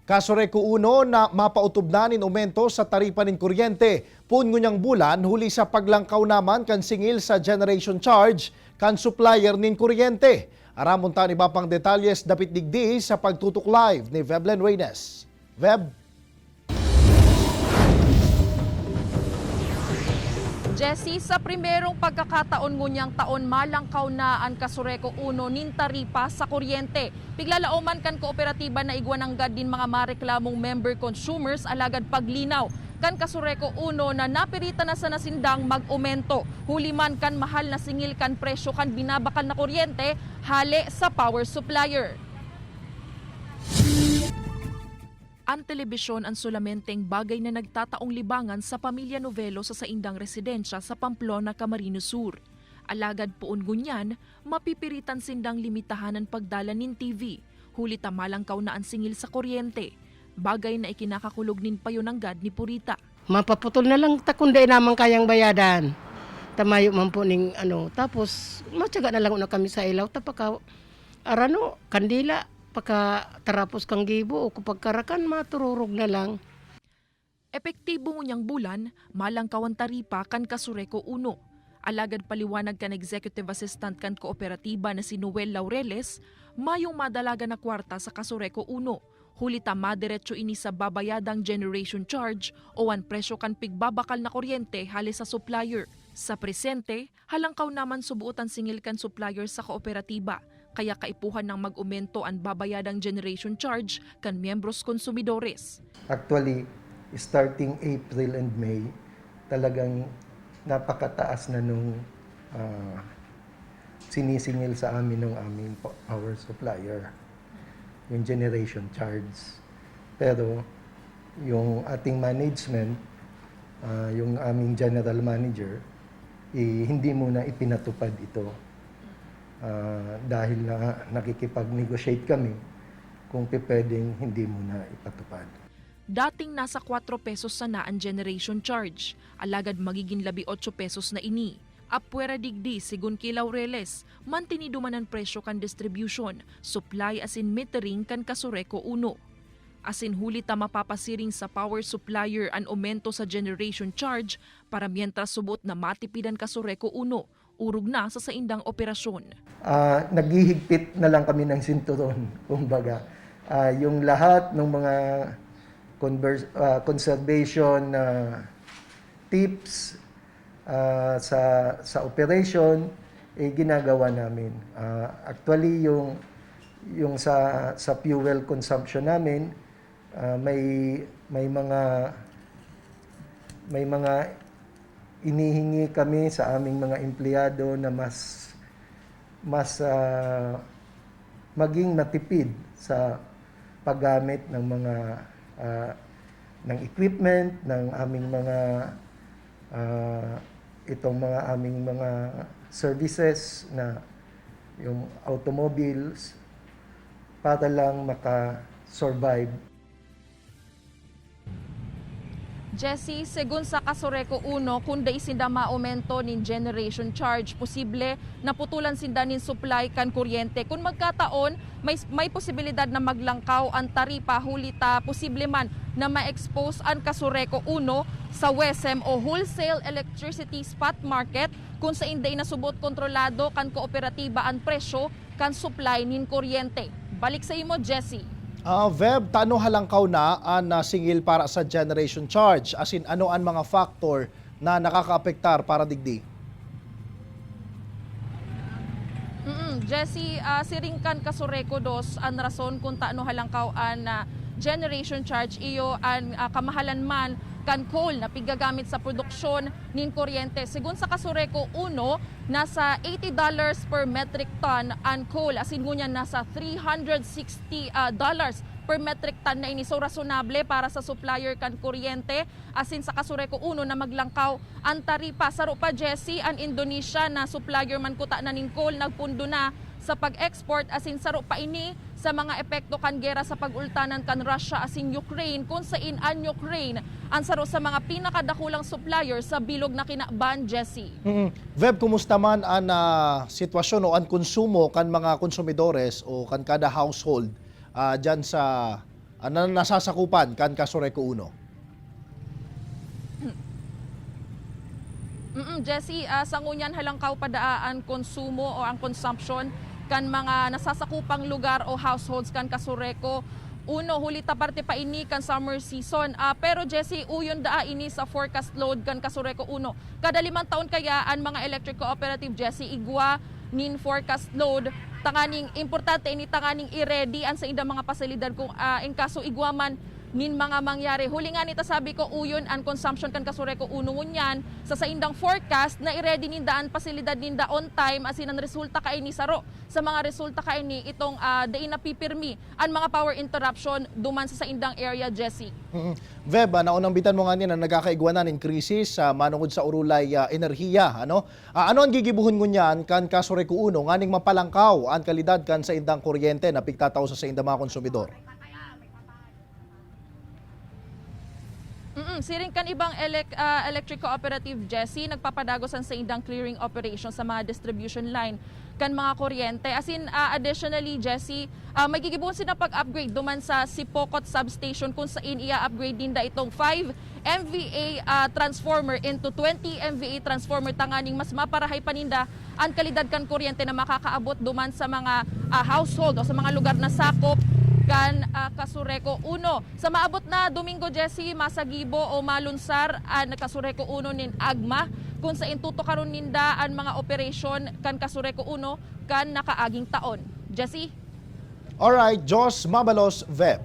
Kasureco 1 na mapautob na nin aumento sa taripa nin kuryente. Puon ngunyang bulan, huli sa paglangkaw naman kan singil sa generation charge kan supplier nin kuryente. Aramon ta iba pang detalye dapit digdi sa pagtutok live ni Veblen Reynes. Veb? Jesse, sa primerong pagkakataon ngunyang taon, malangkaw na ang Kasureco 1 nin taripa sa kuryente. Piglalauman kan kooperatiba na igwananggad din mga mareklamong member consumers, alagad paglinaw kan Kasureco 1 na napirita na sa nasindang mag-umento. Huli man kan mahal na singil kan presyo kan binabakal na kuryente hale sa power supplier. Ang telebisyon ang sulamenteng bagay na nagtataong libangan sa pamilya Novelo sa saindang residensya sa Pamplona, Camarines Sur. Alagad puon ngunyan, mapipiritan sindang limitahan ang pagdala nin TV. Huli ta malangkaw na ang singil sa kuryente. Bagay na ikinakakulog nin payunanggad ni Purita. Mapaputol na lang ta kung di naman kayang bayadan. Tamayo man po ning ano. Tapos, matyaga na lang una kami sa ilaw. Tapaka, arano, kandila, paka tarapos kang gibo o kapag karakan, matururog na lang. Epektibo ngunyang bulan, malangkaw ang taripa kan Kasureco 1. Alagad paliwanag kan Executive Assistant kan kooperatiba na si Noel Laureles, mayong madalaga na kwarta sa Kasureco 1. Huli ta madiretso ini sa babayadang generation charge o ang presyo kan pigbabakal na kuryente hali sa supplier. Sa presente, halangkaw naman subuotan singil kan supplier sa kooperatiba, kaya kaipuhan ng mag-umento ang babayadang generation charge kan miyembros konsumidores. Actually, starting April and May, talagang napakataas na nung sinisingil sa amin ng aming power supplier, yung generation charge. Pero yung ating management, yung aming general manager, eh, hindi muna ipinatupad ito dahil na nakikipag-negotiate kami kung pwedeng hindi muna ipatupad. Dating nasa 4 pesos sana ang generation charge, alagad magiging 18 pesos na ini. Apwera digdi, sigun kay Laureles, mantinido man ang presyo kan distribution, supply asin metering kan Kasureco 1. Asin huli ta mapapasiring sa power supplier ang aumento sa generation charge para mientras subot na matipidan Kasureco 1, urog na sa saindang operasyon. Naghihigpit na lang kami ng sinturon, kumbaga. Yung lahat ng mga conservation tips sa operation eh ginagawa namin. Actually, yung sa fuel consumption namin, may mga inihingi kami sa aming mga empleyado na mas maging matipid sa paggamit ng mga ng equipment ng aming mga itong mga aming mga services na yung automobiles para lang maka-survive. Jesse, segun sa Kasureco 1, kung dai sinda maumento nin generation charge, posible na putulan sinda nin supply kan kuryente. Kung magkataon, may posibilidad na maglangkaw ang taripa, huli ta posible man na ma-expose ang Kasureco 1 sa WESM o Wholesale Electricity Spot Market kung sa inday nasubot kontrolado kan kooperatiba ang presyo kan supply nin kuryente. Balik sa imo, Jesse. Veb, tano halangkaw na ang singil para sa generation charge? As in, ano ang mga factor na nakakaapektar para digdi? Jesse, siringkan Kasureco dos ang rason kung taano halangkaw ang generation charge iyo ang kamahalan man kan coal na pigagamit sa produksyon nin kuryente. Sigun sa Kasureco 1, nasa $80 per metric ton ang coal. Asin ngunyan nasa $360 dollars per metric ton na ini. So rasonable para sa supplier kan kuryente asin sa Kasureco 1 na maglangkaw ang taripa. Saro pa, Jesse, ang Indonesia na supplier man kuta na nin coal nagpundo na sa pag-export, asin saro pa ini sa mga epekto kan gera sa pag-ultanan kan Russia asin Ukraine, kung sain ang Ukraine ang saro sa mga pinakadakulang supplier sa bilog na kinaban, Jesse. Veb, kumusta man ang sitwasyon o ang konsumo kan mga konsumidores o kan kada household dyan sa na nasasakupan kan Casureco 1? Jesse, sa ngunyan halangkaw padaa ang konsumo o ang consumption kan mga nasasakupang lugar o households kan Casureco 1, huli ta parte pa ini kan summer season. Pero Jesse, uyon daa ini sa forecast load kan Casureco 1. Kada 5 taon kaya ang mga electric cooperative, Jesse, igwa nin forecast load tanganing importante ini tanganing i-ready ang sa indang mga pasilidad kung in kaso igwa man nin mga mangyari. Huli nga nita sabi ko uyon ang consumption kan Casureco 1 ngunyan sa indang forecast na i-ready ninda ang pasilidad ninda on time, asin ang resulta kaini saro sa mga resulta kaini itong dai na pipirmi ang mga power interruption duman sa indang area, Jesse. Veb, naunang bitan mo nga niya na nagakaigwanan in krisis sa manungod sa urulay enerhiya, ano? Ano ang gigibuhon ngunyan kan Casureco 1 nganing mapalangkaw ang kalidad kan sa indang kuryente na pigtatao sa indang mga konsumidor? Siring kan ibang electric cooperative, Jesse, nagpapadagos ang sa indang clearing operation sa mga distribution line kan mga kuryente. As in, additionally, Jesse, may gigibuhon sila pag-upgrade duman sa Sipocot substation kung saan ia-upgrade din da itong 5 MVA transformer into 20 MVA transformer tanganing mas maparahay paninda ang kalidad kan kuryente na makakaabot duman sa mga household o sa mga lugar na sakop kan Casureco 1. Sa maabot na Domingo, Jesse, masagibo o malunsar ang Casureco 1 nin agma kung sa intuto karon ninda ang mga operation kan Casureco 1 kan nakaaging taon. Jesse? Alright, Jos Mabalos, Veb.